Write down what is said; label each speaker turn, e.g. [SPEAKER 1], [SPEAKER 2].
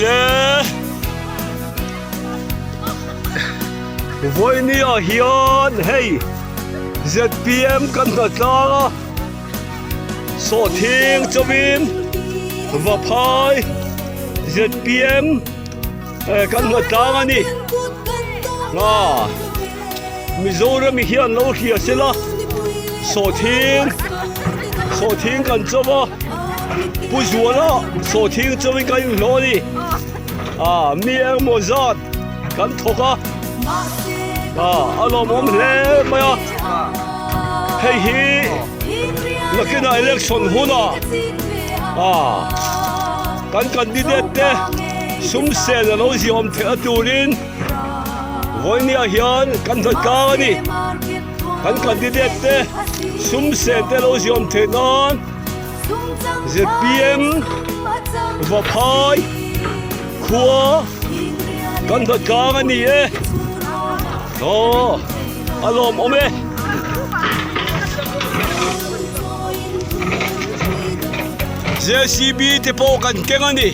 [SPEAKER 1] Le Vawinia hian hei zpm kan hna tlang a sawhthing chawin Vaphai zpm kan hna tlang a ni a Mizoram hian lo hria sela sawhthing sawhthing kan chawp a Pu Zuala sawhthing chawin kan inhlawh a ni ah mi engemaw zat kan thawk a ah a lawmawm hle mai a hei hi nakinah election hunah ah kan candidate te sum sen a lo ziawm theih a turin. Vawinia hian kan hna tlang a ni. Kan candidate te sum sen te lo ziawm theih nan zpm Vaphai khua kan hna tlang a ni e. Aw a lawmawm e. Jcb te pawh kan keng a ni.